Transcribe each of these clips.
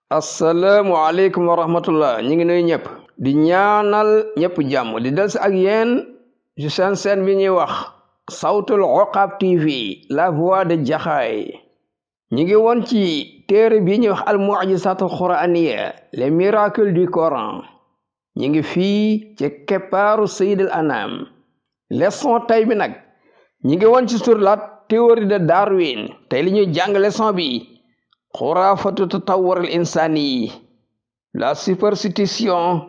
Assalamualaikum warahmatullah ñi ngi nuyu ñëpp di ñaanal ñëpp jàmm di del si ak yéen ci seen bi ñuy wax Sawtul Uqab TV la voix de Jaxaay ñi ngi woon ci téere bi ñuy wax al mu'jizatul qur'aniyya les miracles du Coran ñi ngi fii ci keppaaru Sayyidul Anam leçon tey bi nag ñi ngi woon ci sur la théorie de Darwin tey li ñuy jàng leçon bi xuraafatu tatawur al insani, la superstition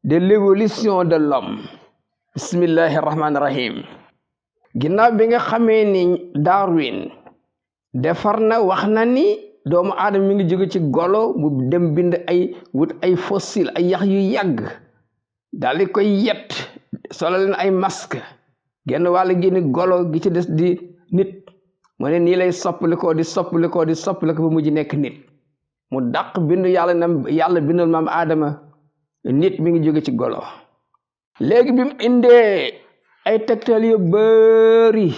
de l'évolution de l'homme. Bismillahi rahmani rahim. Ginnaaw bi nga xamee ni Darwin defar na wax na ni doomu aadama mi ngi jóge ci golo bu dem bind ay wut ay fossile ay yax yu yàgg daal di koy yet solo leen ay masque genn wàll gi ni golo gi ci des di nit mu ne nii lay soppalikoo di soppalikoo ba mujj nekk nit mu dàq bindu yàlla bindal maam aadama nit mi ngi jóge ci golo léegi bi mu indee ay tegtal yu bari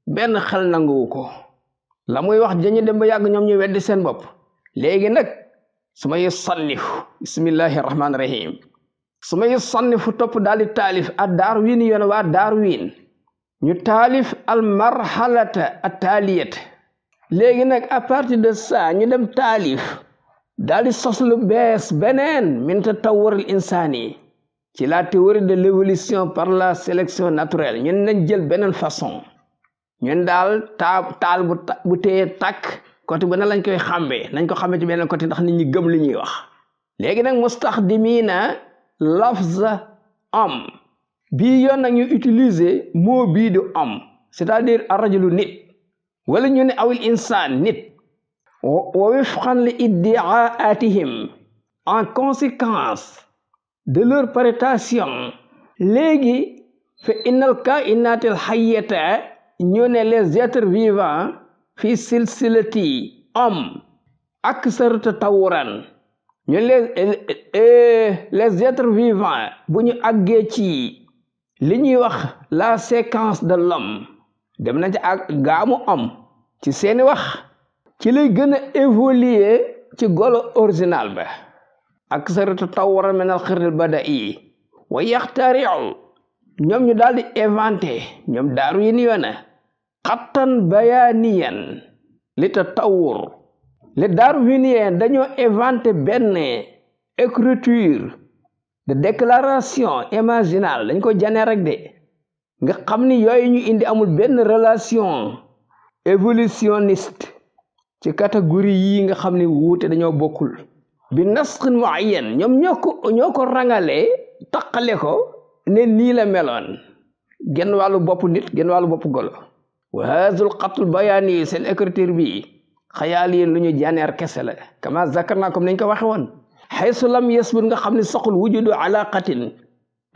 benn xel nanguwu ko la muy wax dañu dem ba yàgg ñoom ñu weddi seen bopp léegi nag su may sannifu bismillahi rahmaani rahim su may sannifu topp daal di taalif a Darwin yoon waa Darwin ñu taalif al marhalata attaliyat léegi nag à partir de ça ñu dem taalif daal di sos lu bees beneen min tatawur al insani ci la théorie de l'évolution par la sélection naturelle ñun nañ jël beneen façon ñun daal taal bu téye takk côté bu na lañ koy xàmbee nañ ko xàmbee ci beneen côté ndax nit ñi gëm li ñuy wax léegi nag mustaxdimina lafza am bii yoon nag ñu utiliser mot bii du am c'est-à-dire arrajulu nit wala ñu ne awil insaan nit wa wifqan li iddiaatihim en conséquence de leur prétention léegi fa innal kainatil hayyata ñu ne les êtres vivants fi silsilati am aksar tatawuran ñu les êtres vivants bu ñu àggee ci li ñuy wax la séquence de l'homme dem na ci ak gaamu am ci seeni wax ci lay gën a évoluer ci golo original ba ak sarata tatawuran min al xirl bada'i wa yaxtari'u ñoom ñu daal di inventé ñoom Darwin yoona xattan bayaniyan li tatawur les darwiniens dañoo inventé benn écriture de déclaration imaginale dañ ko janee rek de nga xam ni yooyu ñu indi amul benn relation évolutionniste ci catégorie yi nga xam ni wuute dañoo bokkul bi nasxin muayyan ñoom ñoo ko rangalee taqale ko ne nii la meloon genn wàllu bopp nit genn wàllu bopp golo wa haazul xatul bayaani seen écriture bi xayaal yéen lu ñu janeer kese la kama zakarna comme nañ ko waxe woon xaysu lam yasbut nga xam ne soxul wujudu alaqatin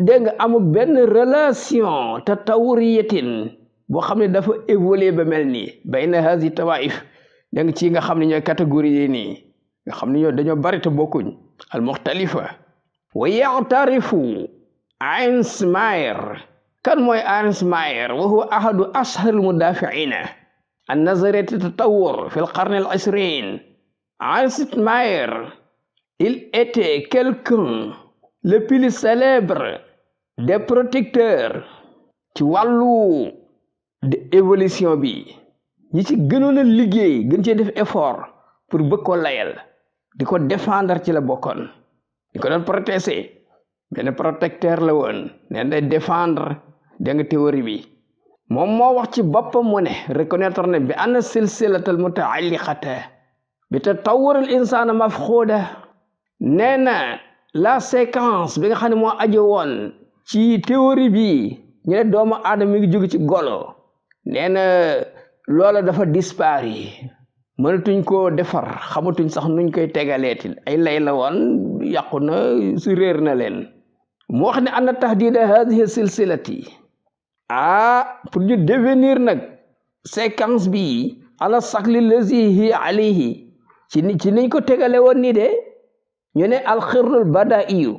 dégg nga amul benn relation tatawuriyatin boo xam ne dafa évoluer ba mel nii bayna hazi tawaif dégg nga ci nga xam ne ñooy catégorie yi nii nga xam ne ñoo dañoo bari te bokkuñ al muxtalifa wa ya'tarifu Ernst Mayr kan mooy Ernst Mayr wa huwa ahadu ashar al mudafi'ina an nazariyat tatawur fi al qarn al 20 Ernst Mayr il était quelqu'un le plus célèbre des protecteurs ci wàllu de évolution bi ñi ci gënoon a liggéey gën cee def effort pour bëgg ko layal di ko défendre ci la bokkoon di ko doon protéger benn protecteur la woon neen day défendre da nga théorie bi moom moo wax ci boppam mu ne reconnaître ne bi anna silsilatal mutaalliqata bi tatawur al insana mafxuuda nee na la séquence bi nga xam ne moo aju woon ci théorie bi ñu ne doomu aadama mi ngi jóge ci golo nee na loola dafa dispari mënatuñ koo defar xamatuñ sax nuñ koy tegaleeti ay lay la woon yàqu na su réer na leen mu wax ne anna tahdida hadihi silsilati pour ñu devenir nag séquence bi ala sakli lazi hi alayhi ci niñ ko tegale woon nii de ñu ne alxirul bada'iyu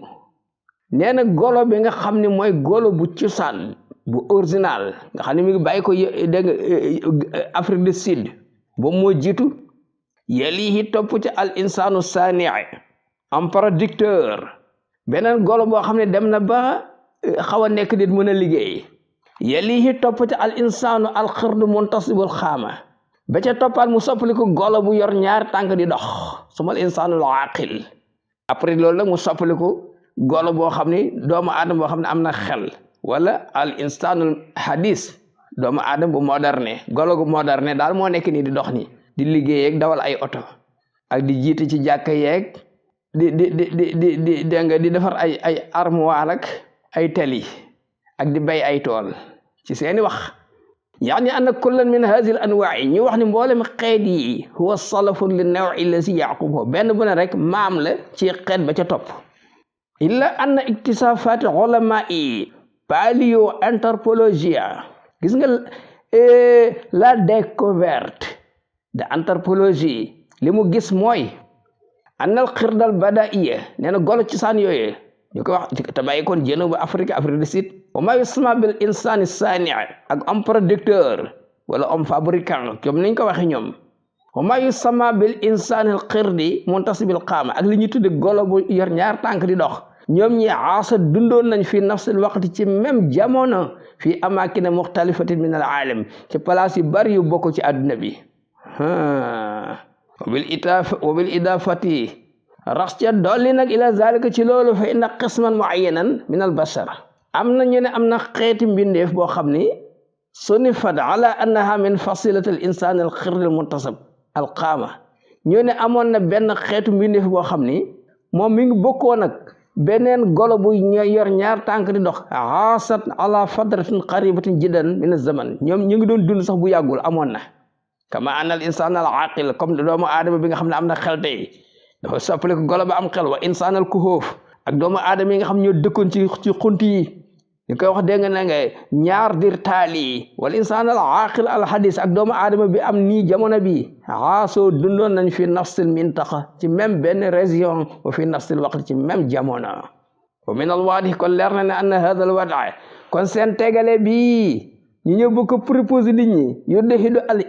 nee na golo bi nga xam ne mooy golo bu cosaan bu original nga xam ne mi ngi bàyyi ko dégg nga Afrique du Sud boobu moo jiitu yalihi topp ci al insaanu saani am producteur beneen golo boo xam ne dem na ba xaw a nekk nit mën a liggéey yalihi topp ci al insaanu al xirdu muntasibul xaama ba ca toppaat mu soppaliku golo bu yor ñaari tànk di dox sumal insaanul aqil après loolu nag mu soppaliku golo boo xam ni doomu aadama boo xam ne am na xel wala al insaanul hadis doomu aadama bu moderne golo gu moderne daal moo nekk nii di dox ni di liggéey ak dawal ay oto ak di jiite ci jàkka yeeg di nga di defar ay armoire ak ay teli ak di bay ay tool ci seeni wax yaani anna kullan min hadhihi al anwa'i ñu wax ni mboolem xeet yi huwa salafun li naw'i allazi yaqubu benn bu ne rek maam la ci xeet ba ca topp illa anna iktisafat ulama'i paléoanthropologia gis nga la découverte de anthropologie li mu gis mooy annal xirdal badaiya nee na golo ci saan yooyee ñu ko wax te bàyyi koon jéno ba Afrique du Sud wa ma yusma bil insani sani ak homme producteur wala homme fabricant comme niñ ko waxe ñoom wa ma yusma bil insani al xirdi muntasibil qaama ak li ñu tudde golo bu yor ñaar tànk di dox ñoom ñi aasa dundoon nañ fi nafsil waqti ci même jamono fi amakina muxtalifatin min al alam ci place yu bari yu bokk ci àdduna bi wa bil idafati rax ca dolli nag ila zalika ci loolu fa inna qisman muayyanan min al bashar am na ñu ne am na xeeti mbindeef boo xam ni sunifat ala annaha min fasilati al insan al xird al muntasab al qaama ñu ne amoon na benn xeetu mbindeef boo xam ni moom mi ngi bokkoon nag beneen golo bu yor ñaar tànk di dox aasat ala fadratin qaribatin jiddan min az-zaman ñoom ñu ngi doon dund sax bu yàggul amoon na kama anna al insan al aqil comme doomu aadama bi nga xam ne am na xel tey dafa soppali ko golo ba am xel wa insan al kuhuf ak doomu aadama yi nga xam ñoo dëkkoon ci xunt yi ñu koy wax dégg nga ne ñaar dir taali wal insan al aqil al hadis ak doomu aadama bi am nii jamono bi aasoo dundoon nañ fi nafsil mintaqa ci même benn région wa fi nafsil waqt ci même jamono wa min al waadih kon leer na ne anna hada al wada kon seen tegale bi ñu ñëw bu ko proposé nit ñi yudhidu al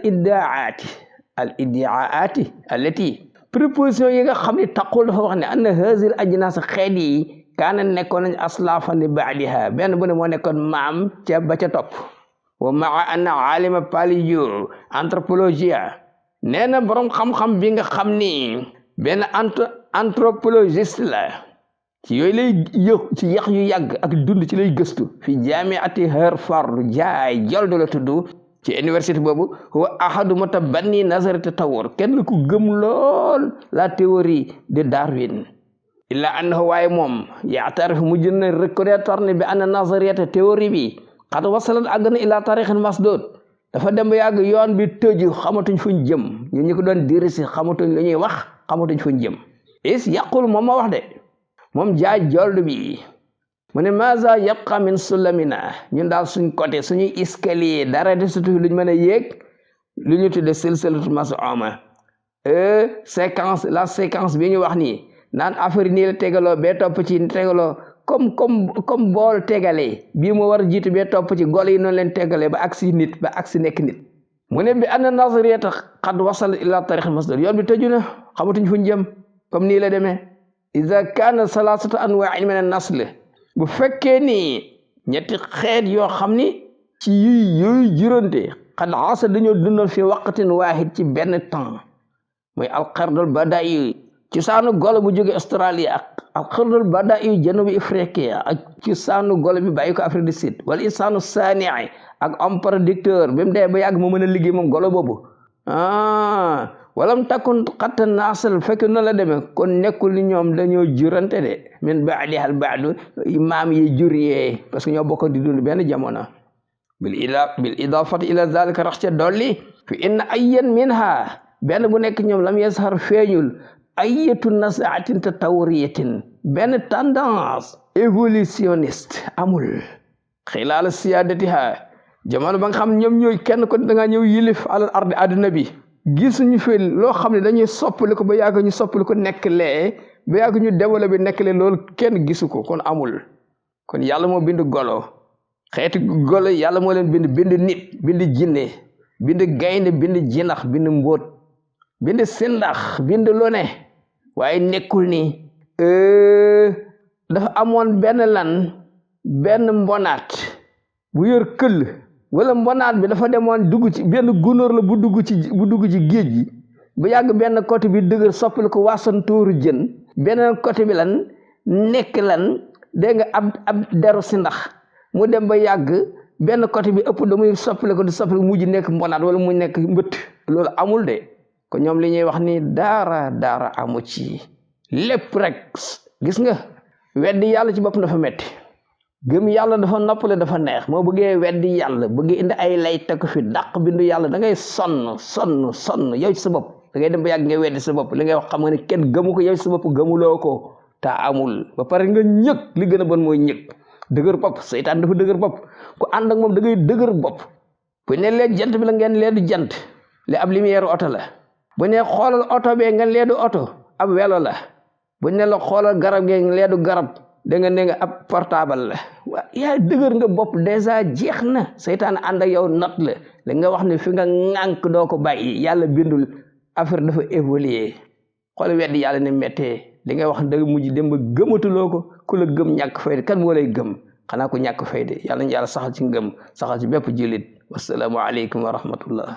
iddaati allati proposition yi nga xam ne taqul dafa wax ne anna hazil ajnas xeet yi kaana nekkoon nañ aslafan li baadiha benn bu ne moo nekkoon maam ca ba ca topp wa maa anna alima paléo anthropologia nee na borom xam-xam bi nga xam ni benn anthropologiste la ci yooyu lay ci yax yu yàgg ak dund ci lay gëstu fi jaamiati Harvard jaay joldo la tudd ci université boobu huwa ahadu mutabanni nazari tatawur kenn ku gëm lool la théorie de Darwin illa annahu waaye moom yaatarif mujj na reconnaître ne bi anna nazariyata théorie bi xad wasalat àgg na ila tarixin masdud dafa dem ba yàgg yoon bi tëju xamatuñ fuñ jëm ñun ñu ko doon dirisi xamatuñ lu ñuy wax xamatuñ fuñ jëm is yàqul moom ma wax de moom jaay joldu bi mu ne maza yabqa min sulamina ñun daal suñ côté suñuy escalier dara de surtout luñ mën a yéeg lu ñu tudde silsilatu mas'uma la séquence bi ñu wax nii naan affaire nii la tegaloo bee topp ci tegaloo comme bool tegalee bii moo war a jiitu bee topp ci gol yi noonu leen tegalee ba agsi nit ba agsi nekk nit mu ne bi anna nazariyata qad wasal ila tarix masdar yoon bi tëju na xamatuñ fuñ jëm comme nii la demee iza kana salasatu anwa'in min an-nasl bu fekkee ni ñetti xeet yoo xam ni ci yooyu juróonte qad asa dañoo dundal fi waqtin wahid ci benn temps mooy al-qardul bada'i ci saanu golo bu jóge Australie ak al-qardul bada'i janubi Afrique ak ci saanu golo bi bàyyi ko Afrique du Sud wala insaanu saani'i ak homme producteur ba mu dee ba yàgg mu mën a liggéey moom golo boobu walam takun xatta naasal fekk na la demee kon nekkul ni ñoom dañoo jurante de min baadi hal baadu maam yi juriyee parce que ñoo bokk di dund benn jamono bil idafati ila zalika rax ca dolli fi inna ayyan minha benn bu nekk ñoom lam yashar feeñul ayatu nasaatin tatawuriyatin benn tendance évolutionniste amul xilaal siyadatiha jamono ba nga xam ñoom ñooy kenn ko da nga ñëw yilif alal ardi àdduna bi gisuñu fi loo xam ne dañuy soppali ko ba yàgg ñu soppali ko nekk lee ba yàgg ñu développé nekk lee loolu kenn gisu ko kon amul kon yàlla moo bind golo xeeti golo yàlla moo leen bind nit bind jinne bind gaynde bind jinax bind mbóot bind sindax bind lu ne waaye nekkul ni dafa amoon benn mbonaat bu yor këll wala mbonaat bi dafa demoon dugg ci benn gunóor la bu dugg ci géej gi bu yàgg benn côté bi dëgër soppali ko waasantooru jën beneen côté bi nekk dégg nga ab deru sindax mu dem ba yàgg benn côté bi ëpp damuy soppali ko di soppali mujj nekk mbonaat wala mu nekk mbëtt loolu amul de ko ñoom li ñuy wax ni dara amu ci lépp rek gis nga weddi yàlla ci boppam dafa metti gëm yàlla dafa noppale dafa neex moo bëggee weddi yàlla bëgg indi ay lay teg fi dàq bindu yàlla da ngay sonn yow ci sa bopp da ngay dem ba yàgg ngay weddi sa bopp li ngay wax xam nga ne kenn gëmu ko yow ci sa bopp gëmuloo ko te amul ba pare nga ñëg li gën a bon mooy ñëg dëgër bopp seytaan dafa dëgër bopp ku ànd ak moom da ngay dëgër bopp bu ne leen jant bi la ngeen leedu jant li ab lumière oto la bu ne xoolal oto bee ngeen leedu oto ab welo la bu ne la xoolal garab gee ngeen leedu garab da nga ne nga ab portable la waa yaa dëgër nga bopp dèjà jeex na seytaan ànd ak yow not la li nga wax ne fi nga ŋànk doo ko bàyyi yàlla bindul affaire dafa évoluer xool weddi yàlla ne méttee li ngay wax da mujj dem ba gëmatuloo ko ku la gëm ñàkk fayda kan moo lay gëm xanaa ko ñàkk fayda yàlla ñu yàlla saxal ci ngëm saxal ci bépp jullit wasalaamu aleykum wa rahmatullah